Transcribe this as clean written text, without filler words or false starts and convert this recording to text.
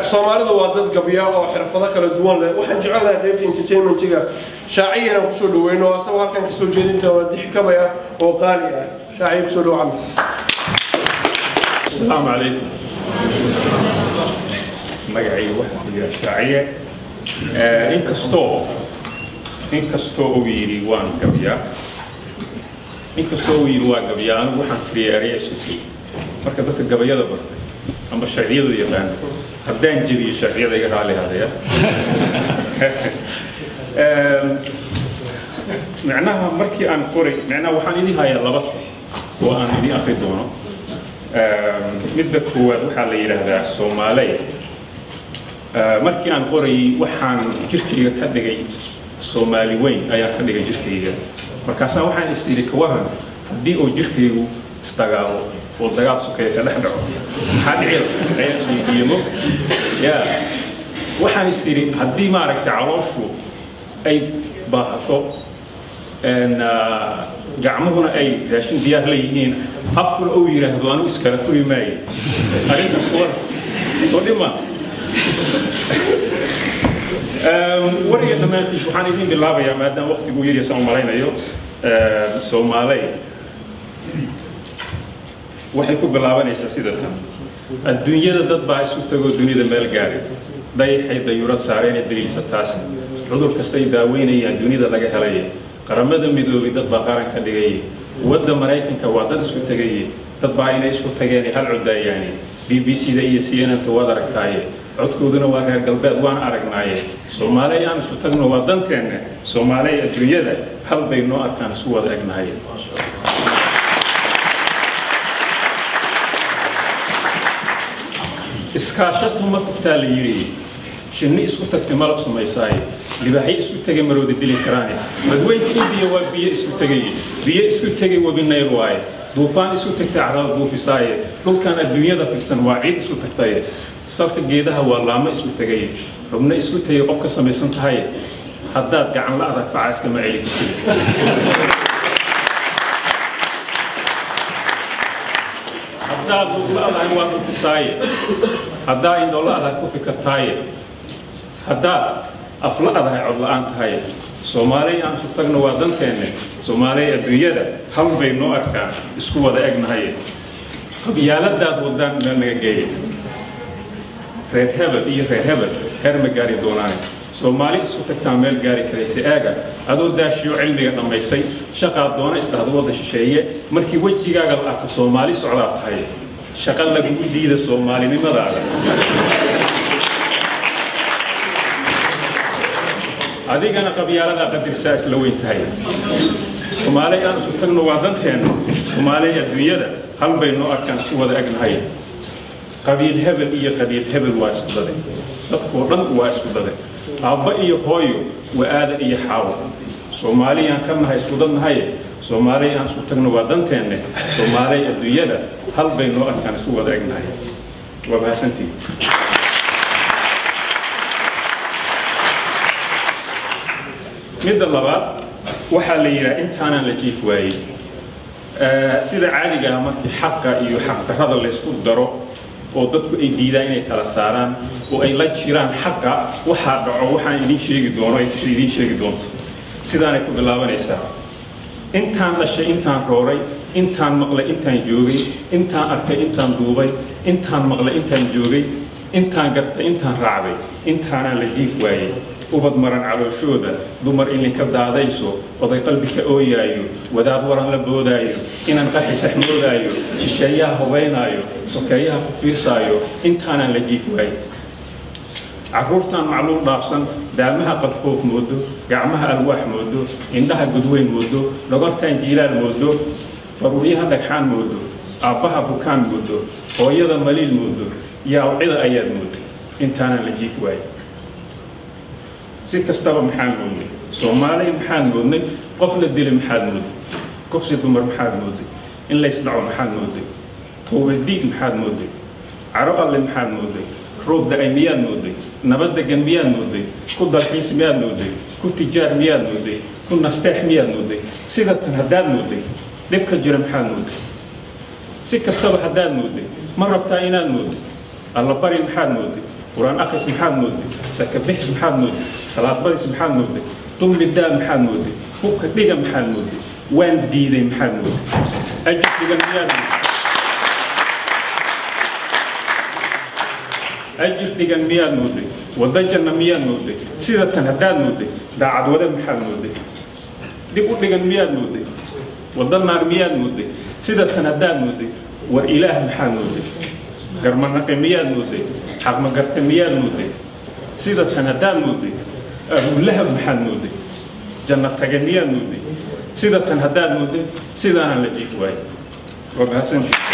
Soomaalidu waa dad gabya oo xirfado kala duwan leh. Waxaan jecelahay qaybta entertainmentiga Shaaciya inaan kusoo dhaweyno, asagoo halkan kasoo jeedinta waa dixkamaya oo qaali ah. Shaaciya, kusoo dhawo camdi. Asalaamu calaykum. Magacayga waxaa ku yidhaha Shaaciye. Inkastoo uu yidhi waan gabyaa, inkastoo uu yidhi waa gabyaa, anigu waxaan tiriya eraya isku tiri. Marka dadka gabayada bartay ama sharciyadu yaqaan, haddaan jebiyo sharciyada iga raalli hadaya. Micnaha markii aan qoray, micnaha waxaan idin hayaa laba tix oo aan idin akri doono. Midda koowaad waxaa la yidhaahdaa Soomaaley. Markii aan qorayay waxaan jirkayga ka dhigay Soomaali weyn ayaan ka dhigay jirkayga. Markaasaa waxaan is idhi, ka waran haddii uu jirkaygu isdagaalo oo dagaal sokeeya ka dhex dhaco, maxaa dhici ayaan isweydiiyey mogta ya. Waxaan is idhi haddii maaragtay calooshu ay baahato, gacmuhuna ay raashin diyaar leeyihiin, afkuna uu yidhaahdo anigu iskala furi maaye, arrintaas ka waran soo dhima. Wariga dhammaantiis waxaan idin bilaabayaa, maadaama waqtigu yaryasan u malaynayo, Soomaaley. Waxay ku bilaabanaysaa sida tan: adduunyada dad baa isu tagoo dunida meel gaaray, dayaxay dayuurad saareen daliilsa taasi, cudur kastay daaweynayaan dunida laga helaya, Qaramada Midoobay dad baa qaran ka dhigay, wadda Maraykanka waa dad isku tegaye, dad baa inay isku tageen hal codaayaani, BBC da iyo CNN ta waad aragtaaye, codkooduna waa reer galbeed waan aragnaaye. Soomaaliya aan isku tagno waa danteenna, Soomaaliya adduunyada hal bay noo arkaan isku wada egnahay. Iskaashato ma kuftaa la yidhi, shinni isku tagtay malab samaysaaye, libaaxyo isku tegay marooda dili karaane, badweynta Indiya waa biyo isku tegay, biyo isku tegay webi Nayl waaye, duufaan isku tagtay carada duufisaaye, dhulkan adduunyada fidsan waa ciid isku tagtaye, salka geedaha waa laamo isku tegay, xubno isku tegay qof ka samaysan tahay, haddaad gacan la adag facaa iskama celi kartid. Haddaad lugla-dahay waa dhufisaaye, haddaa indhola-dahay ku fikirtaaye, haddaad afla-dahay cod-la-aan tahay. Soomaaliya aan isku tagno waa danteenne, Soomaaliya adduunyada hal bay noo arkaan isku wada egnahay. Qabyaaladaad wadaan meel naga geeya, reer hebel iyo reer hebel heer ma gaari doonaane, Soomaali isku tagtaa meel gaari karaysa. Aaga adoo daashiyo cilmiga dhammaysay, shaqaad doona isdhahdo wadda shisheeye, markii wejigaaga la arko Soomaali socdaa tahay, shaqa lagugu diida soomaalinimadaada. Adigana qabyaaladaa qadirsaa isla weyn tahay. Soomaali aan isku tagno waa danteenna, Soomaali adduunyada hal bay noo arkaan isku wada egnahay. Qabiil hebel iyo qabiil hebel waa isku dade, dadkoo dhan waa isku dade, aabba iyo hooyo waa aadan iyo xaawo, Soomaaliyaan ka nahay isku dad nahaye. Soomaaliya aan isku tagno waa danteenne, Soomaaliya adduunyada hal bay noo arkaan isku wada egnahay. Waa mahadsantihi. Midda labaad waxaa la yidhaha intaanaan la jiif waayey. Sida caadiga ah markii xaqa iyo xaqdarrada laysku daro oo dadku ay diidaan inay kala saaraan oo ay la jiraan xaqa, waxaa dhaco waxaan idiin sheegi doono ay idiin sheegi doonto. Sidaanay ku bilaabanaysaa: intaan dhashay, intaan rooray, intaan maqlay, intaan joogay, intaan arkay, intaan duubay, intaan maqlay, intaan joogay, intaan gartay, intaan raacday, intaanaan la jiif waayey. Ubad maran calooshooda, dumar ilinka daadayso, oday qalbi ka ooyaayo, wadaad waran la boodaayo, inaan qarxi saxmoodaayo, shisheeyaha hubaynaayo, sokeeyaha ku fiirsaayo, intaanaan la jiif waayey. Carruurtaan macluul dhaafsan, daamaha qalfoof moodo, gacmaha alwaax moodo, indhaha gudweyn moodo, dhogortaan jiilaal moodo, faruuryaha dhagxaan moodo, aabbaha bukaan moodo, hooyada maliil moodo, yaawcida ayaad mooday, intaanaan la jiif waayey. Si kastaba maxaan moodnay Soomaaliya? Maxaan moodnay? Qof la dilay maxaad mooday? Kufsi dumar maxaad mooday? In laysdhaco maxaad mooday? Towbadiig maxaad mooday? Caro alle maxaad mooday? Roob da-ay miyaad mooday? Nabad degan miyaad mooday? Ku dalxiis miyaad mooday? Ku tijaar miyaad mooday? Ku nasteex miyaad mooday? Sida tan haddaad mooday, dhibka jira maxaad mooday? Si kastaba haddaad mooday, ma rabtaa inaad mooday? Alla bari maxaad mooday? Qur-aan akhris maxaad mooday? Saka bixis maxaad mooday? Salaad badis maxaad mooday? Dulmi daa maxaad mooday? Hubka dhiga maxaad mooday? Waan diiday maxaad mooday? Ajir dhigan miyaad mooday? Ajir dhigan miyaad mooday? Waddo janna miyaad mooday? Sida tan haddaad mooday, daacad wade maxaad mooday? Dib u dhigan miyaad mooday? Waddo naar miyaad mooday? Sida tan haddaad mooday, war Ilaah maxaad mooday? Garmanaqe miyaad mooday? Xaqmagarte miyaad mooday? Sida tan haddaad mooday, Abulahab maxaad mooday? Janno tage miyaad mooday? Sida tan haddaad mooday, sidaanaan la jiif waayey. Waa mahadsantihiin.